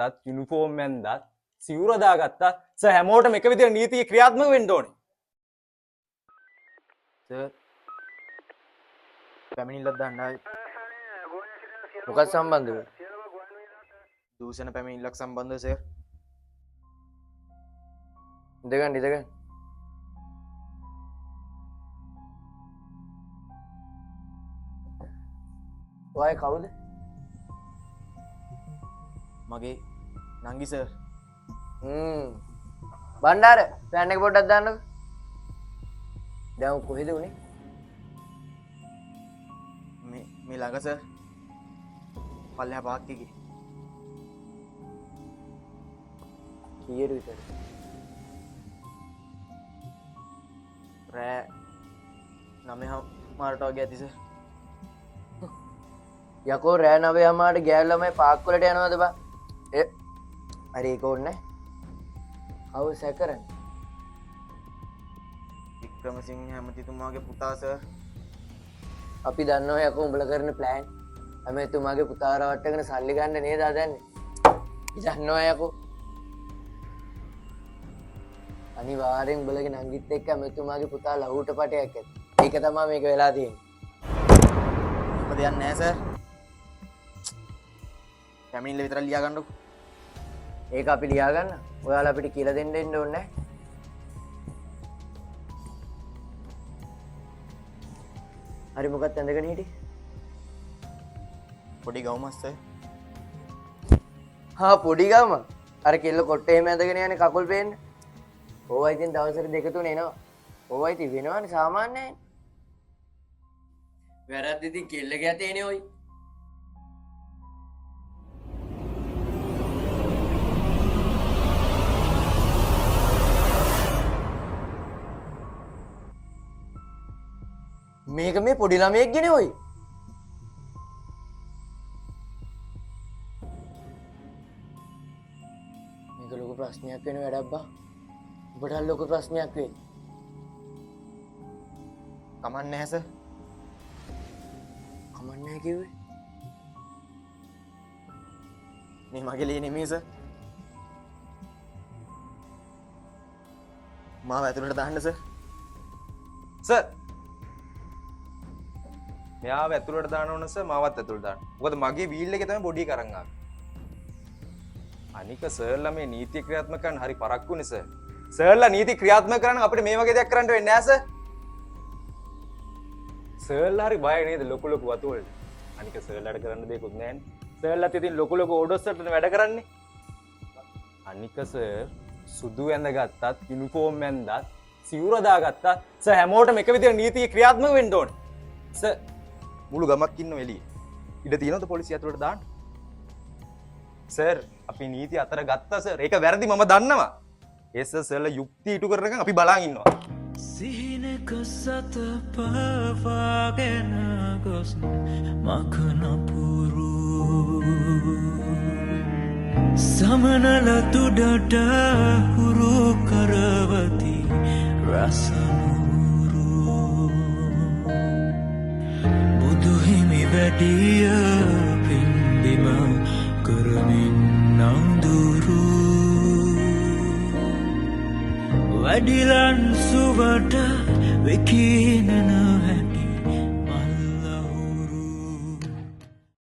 ඇඳගත්තත් uniform ඇඳත් සිවුර දාගත්තත් sir හැමෝටම එක විදිහට නීතිය ක්‍රියාත්මක වෙන්න ඕනේ. සර් පැමිණිල්ලක් දාන්න ආවේ. මොකක් සම්බන්ධව? දූෂණ පැමිණිල්ලක් සම්බන්ධව සර්. ඉඳගන්න ඉඳගන්න. ඔය කවුද? මගේ නංගි සර්. බණ්ඩාර ෆෑන් එක පොඩ්ඩක් දාන්නකෝ. දැන් ඔය කොහෙද උනේ? මේ ළඟ සර්. පල්ලෙහා පාක් එකේ. කීයට විතර? රෑ 9:00 වගේ ඇති සර්. යකෝ රෑ 9:00 ගෑනු ළමයි පාක් වලට යනවද බං? ඒ හරි ඒක ඕනේ නෑ. කවුද සැකරන්නේ? වික්‍රමසිංහ ඇමතිතුමාගේ පුතා සර්. අපි දන්නවා යකෝ උඹලා කරන ප්ලෑන්. ඇමතිතුමාගේ පුතා රවට්ටගෙන සල්ලි ගන්න නේද හදන්නේ? අපි දන්නවා යකෝ. අනිවාර්යෙන් උඹලගේ නංගිත් එක්ක ඇමතිතුමාගේ පුතා ලහුට පටයක් ඇති. ඒක තමයි මේක වෙලා තියෙන්නේ. එහෙම දෙයක් නෑ සර්. පැමිණිල්ල විතරක් ලියා ගන්නකෝ. ඒක අපි ලියා ගන්න. ඔයාලා අපිට කියලා දෙන්න එන්න ඕනේ නෑ. හරි මොකක්ද ඇඳගෙන හිටියේ? පොඩි ගවුමක් සර්. හා පොඩි ගවුම. අර කෙල්ල කොට්ටේ එහෙම ඇඳගෙන යන්නේ කකුල් පේන්න. ඕවා ඉතින් දවසට දෙක තුන එනවා. ඕවා ඉතින් වෙනවනේ සාමාන්‍යයෙන්. වැරද්ද ඉතින් කෙල්ලගේ අතේනේ ඔයි. මේක මේ පොඩි ළමයෙක්ගේනේ ඔයි. මේක ලොකු ප්‍රශ්නයක් වෙන වැඩක් බං. උඹට ලොකු ප්‍රශ්නයක් වෙයි. කමක් නැහැ සර්. කමක් නැහැ කිව්වේ? මේ මගේ ලේ නෙමෙයි සර්. මාව ඇතුළට දාන්න සර්. සර් මෙයාව ඇතුළට දාන්න ඕන සර්, මාවත් ඇතුළට දාන්න. මොකද මගේ වීල් එකේ තමයි බොඩි එක අරන් ආවේ. අනික සර්ලා මේ නීති ක්‍රියාත්මක කරන්න හරි පරක්කුනේ සර්. සර්ලා නීති ක්‍රියාත්මක කරන්න අපිට මේ වගේ දෙයක් කරන්න වෙන්නේ නෑ සර්. සර්ලා හරි බය නේද ලොකු ලොකු වතු වලට. අනික සර්ලාට කරන්න දෙයක්වත් නෑනේ. සර්ලාත් ඉතින් ලොකු ලොකු ඕඩර්ස් වලටනේ වැඩ කරන්නේ. අනික සර් සුදු ඇඳගත්තත් යුනිෆෝම් ඇඳත් සිවුර දාගත්තත් සර් හැමෝටම එක විදිහට නීතිය ක්‍රියාත්මක වෙන්න ඕනේ. සර් මුළු ගමක් ඉන්නව එළියේ. ඉඩ තියෙනවද පොලිසිය ඇතුළට දාන්න? සර් අපි නීති අතර ගත්තා සර්. ඒක වැරදි මම දන්නවා. ඒ සර් සර්ලා යුක්ති ඉටු කරනකන් අපි බලන් ඉන්නවා. සිහිනක සත පවාගෙන ගොස් මකන පුරු සමනල තුඩට හුරු කරවති රසනුරු බුදු හිමි වැඩිය පින්බිම කරමින් නඳුරු වැඩිලන් සුවට විකීනන හැටි.